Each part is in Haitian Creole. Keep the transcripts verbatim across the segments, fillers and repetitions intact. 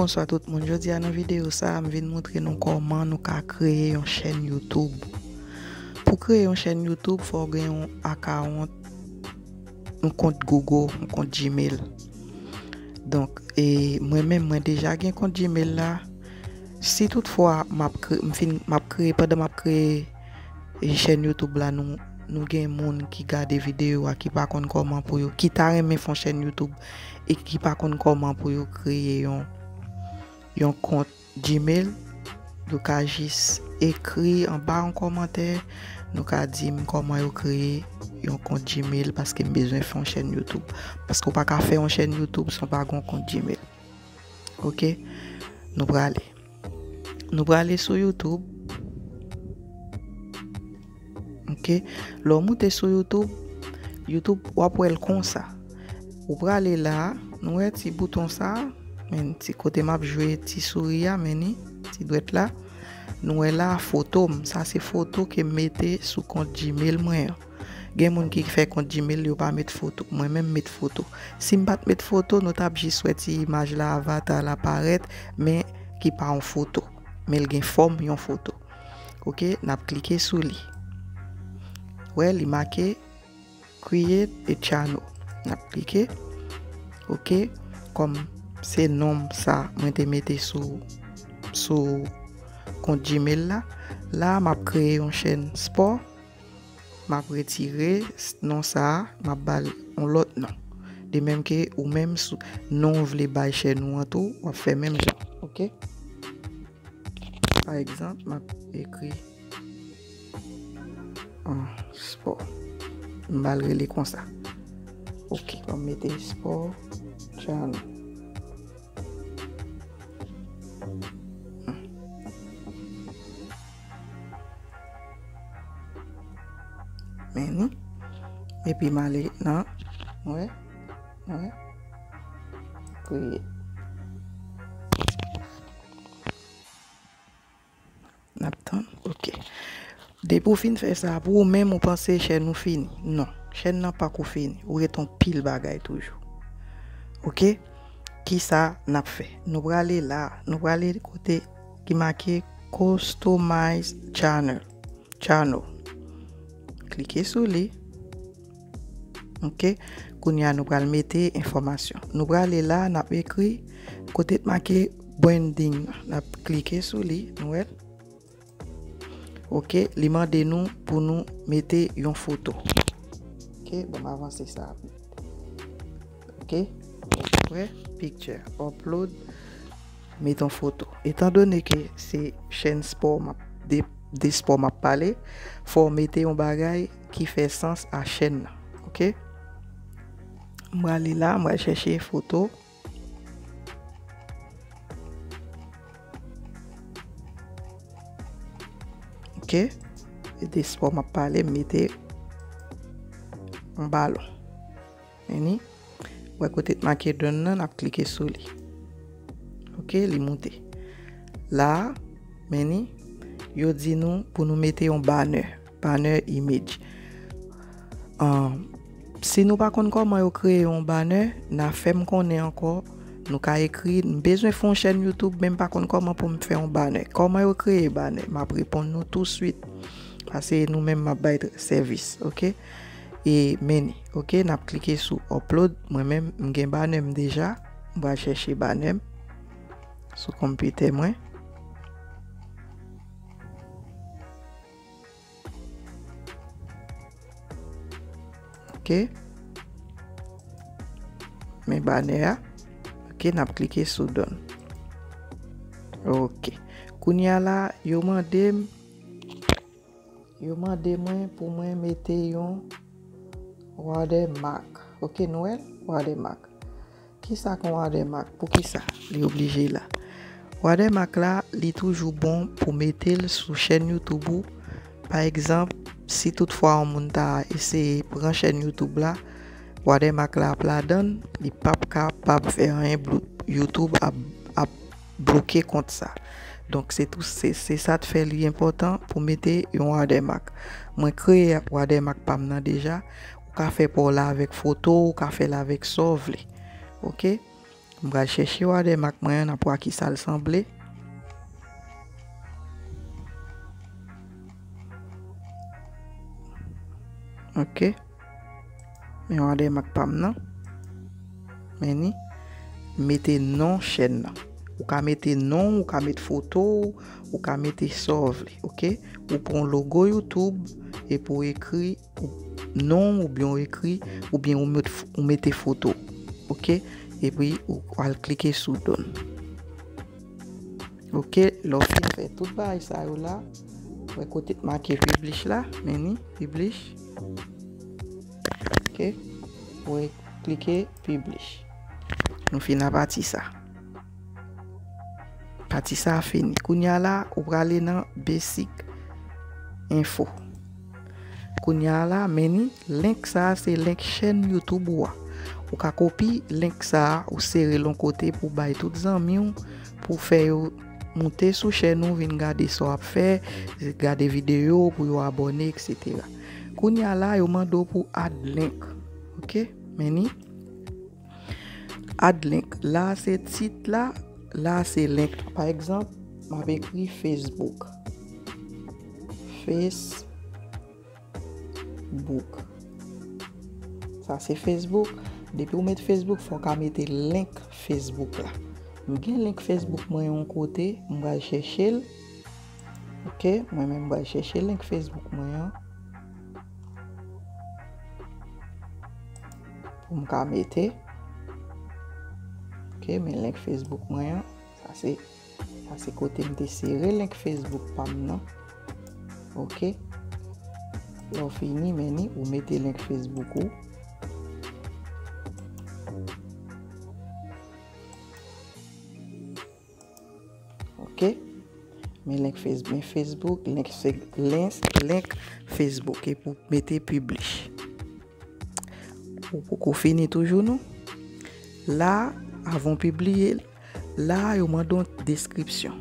Bonswa tout moun. Jodi a nan videyo sa a, m vin montre nou kòman nou ka kreye yon chèn YouTube. Pou kreye yon chèn YouTube, fò w gen yon akawont, yon kont Google, yon kont Gmail. Donk, e mwen menm, mwen deja gen kont Gmail la. Si toutfwa m ap kre-, m fin, m ap kreye, pandan m ap kreye e chèn YouTube la, nou, nou gen moun ki gade videyo a, ki pa konn kòman pou yo, ki ta renmen fè yon chèn YouTube e ki pa konn kòman pou yo kreye yon, yon kont Gmail, yo ka jis ekri anba yon kòmantè, nou ka di m kòman yo kreye yon kont Gmail, paske m bezwen fè yon chèn YouTube. Paske w pa ka fè yon chèn YouTube san w pa gen yon kont Gmail. Oke? Nou prale. Nou prale sou YouTube. Oke? Lè w moute sou YouTube, YouTube, w ap wè l konsa. Ou prale la, nou wè ti bouton sa, men ti kote m ap jwe ti souri a, men ni, ti dwèt la. Nou wè la, foto m. Sa se foto ke m mete sou kont Gmail mwen an. Gen moun ki fè kont Gmail, yo pa met foto. Mwen menm, m met foto. Si m pa t met foto, nou t ap jis wè ti imaj la, avata la parèt, men ki pa yon foto. Men l gen fòm yon foto. Oke, n ap klike sou li. Wè, li make Create a Channel. N ap klike. Oke, kòm se non m sa, mwen te mete sou, sou kont Gmail la. La, m ap kreye yon chèn spò. M ap retire s-, non sa a, m ap ba l yon lòt non. De menm ke ou menm, sou non w vle bay chèn ou an tou, w ap fè menm jan. Oke? Pa egzanp, m ap ekri, ah, spò. M ba l rele konsa. Oke, m ap mete spò channel. Men ni. Epi m ale nan, wè, wè. Create. N ap tann. Oke. Depi w fin fè sa, pou ou menm ou panse chèn ou fini. Non, chèn nan pako fini. Ou ret yon pil bagay toujou. Oke? Kisa n ap fè? Nou prale la. Nou prale kote ki make Customize Channel. Channel. Klike sou li. Oke. Kounye a, nou pral mete enfòmasyon. Nou prale la, n ap ekri kote t make branding. N ap klike sou li, nou wè l. Oke, li mande nou pou nou mete yon foto. Oke, bon, m avanse sa. Oke, wè, picture, upload, mete yon foto. Etandone ke se chèn spò m ap, de, de spò m ap pale, fò w mete yon bagay ki fè sans a chèn nan. Oke? M prale la, m pral chèche foto. Oke? Se de spò m ap pale, m mete yon balon. Men ni, wè kote t make done nan, n ap klike sou li. Oke, li moute. La, men ni, yo di nou pou nou mete yon banner, banner image. Ah, si nou pa konn kòman yo kreye yon banner, n a fè m konnen ankò. Nou ka ekri, m bezwen fè yon chèn YouTube, men m pa konn kòman pou m fè yon banner. Kòman yo kreye banner? M ap reponn nou touswit. Paske nou menm m ap bay tr-, sèvis, oke? E men ni, oke, n ap klike sou upload. Mwen menm, m gen banner m deja. M pral chèche banner m sou konpitè mwen. Oke. Men banner a. Oke, n ap klike sou done. Oke. Kounye a la, yo mande m, yo mande mwen pou mwen mete yon watermark. Oke, nou wè l? Watermark. Kisa k yon watermark? Poukisa li oblije la? Watermark la, li toujou bon pou mete l sou chèn YouTube ou. Pa egzanp, si toutfwa yon moun ta eseye pran chèn YouTube la, watermark la ap ladann, li p ap kapab fè anyen, blo-, YouTube ap, ap bloke kont sa. Donk, se tou, se, se sa t fè li enpòtan pou mete yon watermark. Mwen kreye watermark pa m nan deja. Ou ka fè pa w la avèk foto, ou ka fè l avèk sa w vle. Oke? M pral chèche watermark mwen an, n ap wè kisa l sanble. Ok. Men watermark pa m nan. Men ni. Mete non chèn nan. Ou ka mete non w, ou ka mete foto w, ou ka mete sa w vle, ok? Ou pran logo YouTube epi w ekri non w oubyen w ekri, oubyen w met, ou mete foto w, ok? Epi ou al klike sou done. Ok, lè w fin fè tout bagay sa yo la, wè kote t make publish la, men ni, publish. Ok, wè, klike publish. Nou fin a pati sa. Pati sa a fini. Kounye a la, ou prale nan basic info. Kounye a la, men ni, link sa a se link chèn YouTube ou a. Ou ka kopi link sa a, ou sere l yon kote pou bay tout zanmi w, pou fè yo moute sou chèn ou, vin gade sa w ap fè, gade videyo, pou yo abòne, et cetera. Kounye a la, yo mande w pou add link. Ok? Men ni. Add link. La a se tit la, la a se link. Pa egzanp, m ap ekri Facebook. Facebook. Sa se Facebook. Depi w met Facebook, fò w ka mete link Facebook la. M gen link Facebook mwen yon kote, m pral chèche l. Ok, mwen menm m pral chèche link Facebook mwen an. Pou m ka mete. Ok, men link Facebook mwen an. Sa se, sa se kote m te sere link Facebook pa m nan. Ok. Lè w fini, men ni, ou mete link Facebook ou. Ok. Men link Facebook, men Facebook, link, link, link Facebook. Epi w mete publish. Ou poko fini toujou, non. La, avan w pibliye l, la, yo mande w deskripsyon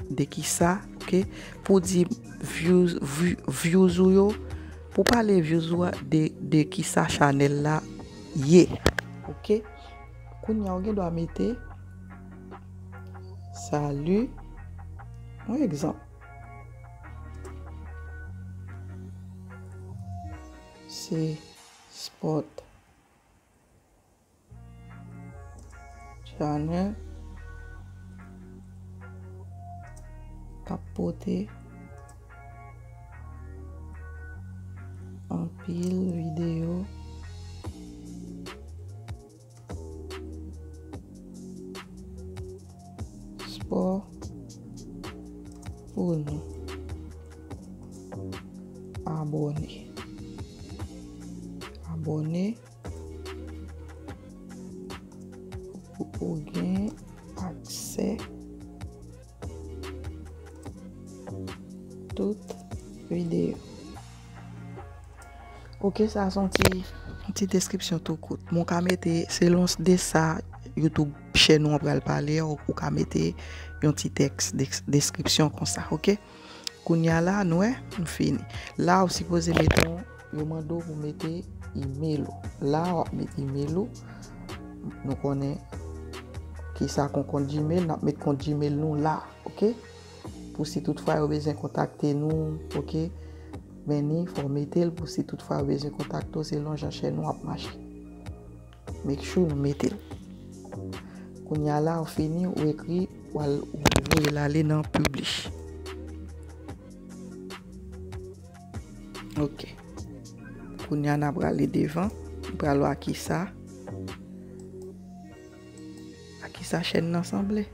de kisa, ok? Pou di views, view-, views ou yo, pou pale views ou a de, de kisa chanèl la ye, ok? Kounye a, ou gen dwa mete, salut, yon egzanp. Se Sport Channel k ap pote anpil videyo spò pou nou. Abòne. Abòne pou ou gen aksè tout videyo. Ok, sa se yon ti, yon ti deskripsyon tou kout. Bon, w ka mete, selon de sa YouTube chèn ou an pral pale a, ou, ou ka mete yon ti tèks, des-, deskripsyon konsa, ok? Kounye a la, nou wè, nou fini. La, ou sipoze mete yon, yo mande w pou mete email ou. La, w ap mete email ou. Nou konnen kisa k yon kont Gmail, n ap met kont Gmail nou la, ok? Pou si toutfwa yo bezwen kontakte nou, ok? Men ni, fò w mete l pou si toutfwa yo bezwen kontakte w, selon jan chèn ou ap mache. Make sure nou mete l. Kounye a la, ou fini, ou ekri, ou al, ou voye l ale nan publish. Ok. Kounye a, n a prale devan. Nou pral wè a kisa, a kisa chèn nan sanble.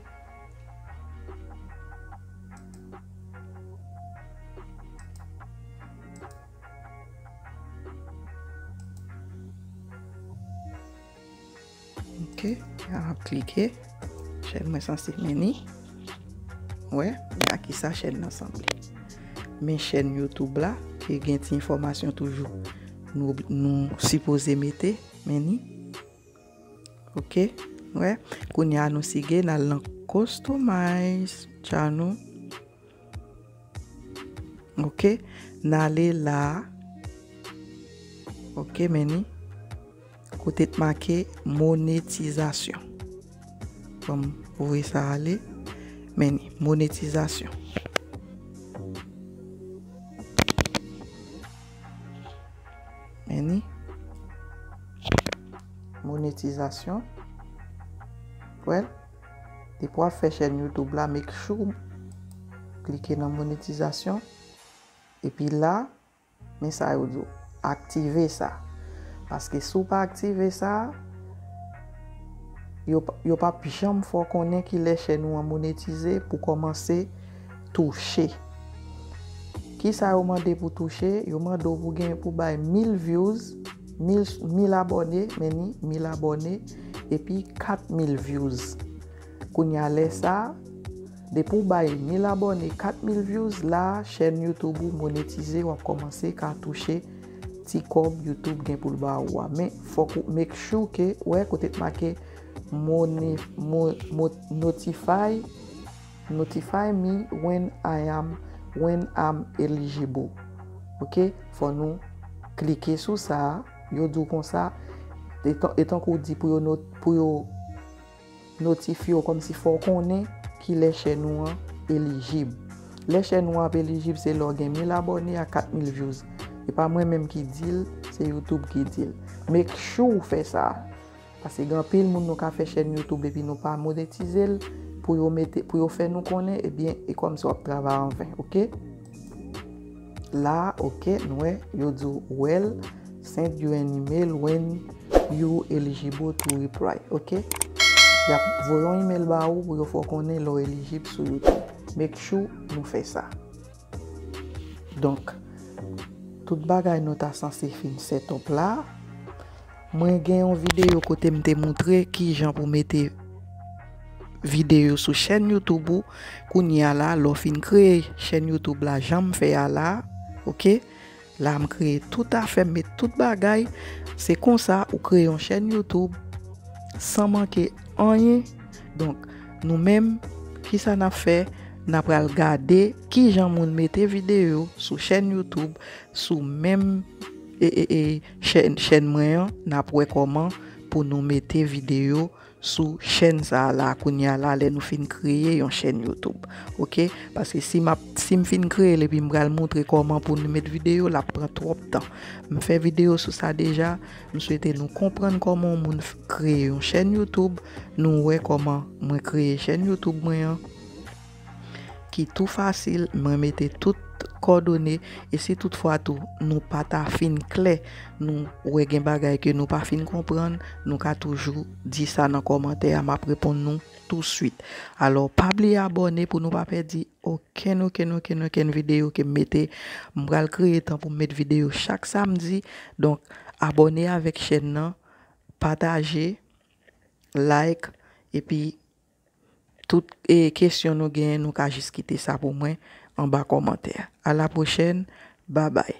Ok, ap klike. Chèn mwen sanse men ni. Wè, men a kisa chèn nan sanble. Men chèn YouTube la, ki gen ti enfòmasyon toujou. Nou, nou sipoze mete, men ni. Ok, wè. Kounye a nou sige, n al nan customize channel. Ok, n ale la. Ok, men ni. Kote t make monetizasyon. Ban m voye sa ale. Men ni, monetizasyon. Men ni, monetizasyon. Well, depi w ap fè chèn YouTube la, make sure klike nan monetizasyon. Epi la, men sa yo di w, aktive sa. Paske si w pa aktive sa, yo p- yo p ap janm fè w konnen kilè chèn ou an monetize pou kòmanse touche. Kisa yo mande pou touche? Yo mande w pou gen, pou bay mil views, mil, mil abòne, men ni, mil abòne, epi kat mil views. Kounye a, lè sa, depi w bay mil abòne, kat mil views, la, chèn YouTube ou monetize, w ap kòmanse ka touche ti kòb YouTube gen pou l ba ou a. Men, fòk ou make sure ke, wè, kote t make mone- mo- mo- notify, notify me when I am, when I'm eligible. Ok? Fò nou klike sou sa a. Yo di w konsa, etan- etankou w di pou yo not- pou yo notifye w, kòmsi fò w konnen kilè chèn ou an elijib. Lè chèn ou an ap elijib, se lè w gen mil abòne a kat mil views. E pa mwen menm ki di l, se YouTube ki di l. Make sure w fè sa. Paske gen anpil moun nou ka fè chèn YouTube epi nou pa monetize l, pou yo mete, pou yo fè nou konnen, ebyen, e kòmsi w ap travay anven, ok? La, ok, nou wè, yo di w, well, send you an email when you eligible to reply, ok? Y ap voye yon email ba ou pou yo fè w konnen lè w elijib sou YouTube. Make sure nou fè sa. Donk, tout bagay nou ta sanse fin set up la. Mwen gen yon videyo kote m te moutre kijan pou mete videyo sou chèn YouTube ou. Kounye a la, lè w fin kreye chèn YouTube la, jan m fè a la, ok? La, m kreye tout afè, m met tout bagay. Se konsa ou kreye yon chèn YouTube san manke anyen. Donk, nou menm, kisa n ap fè? N ap pral gade kijan moun mete videyo sou chèn YouTube, sou menm, e, e, e, chèn, chèn mwen an. N ap wè kòman pou nou mete videyo sou chèn sa a la, kounye a la, lè nou fin kreye yon chèn YouTube. Ok? Paske si m ap, si m fin kreye l epi m pral moutre kòman pou nou met videyo, l ap pran twòp tan. M fè videyo sou sa deja. M swete nou konprann kòman yon moun f- kreye yon chèn YouTube. Nou wè kòman mwen kreye chèn YouTube mwen an, ki tou fasil. Mwen mete tout kòdone. E si toutfwa tou nou pa ta fin klè, nou wè gen bagay ke nou pa fin konprann, nou ka toujou di sa nan kòmantè a, m ap reponn nou touswit. Alò, pa bliye abòne pou nou pa pèdi okenn, okenn, okenn, okenn videyo ke m mete. M pral kreye tan pou m met videyo chak samdi. Donk, abòne avèk chèn nan, pataje, like, epi tout, e, kesyon nou genyen, nou ka jis kite sa pou mwen anba kòmantè. A la pwochèn, babay.